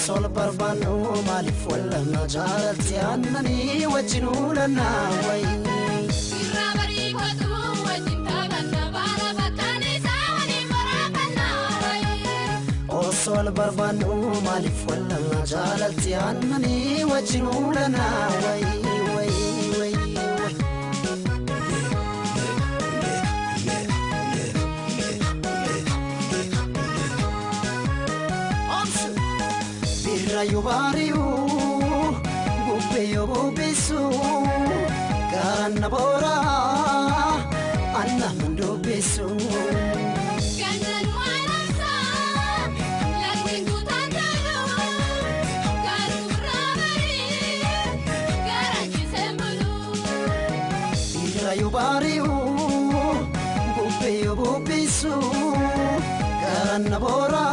Osoo barbaannu maaliif wallanna jaalalti aannanii wajjin uulanna wayi. Irraa barii kootu wajjin taphanna baala bakkaan isaa waliin boraafanna wayi. Osoo barbaannu maaliif wallanna jaalalti aannanii wajjin uulanna wayi wayi wayi. Birra yoo baari'u bubbee yoo bubbisu garaan na boora anna dubbisu. Gannaan waan lagni guutaan tolu garuu birraa barii garaan ciisee bulu. Birra yoo baari'u bubbee yoo bubbisu garaan na boora.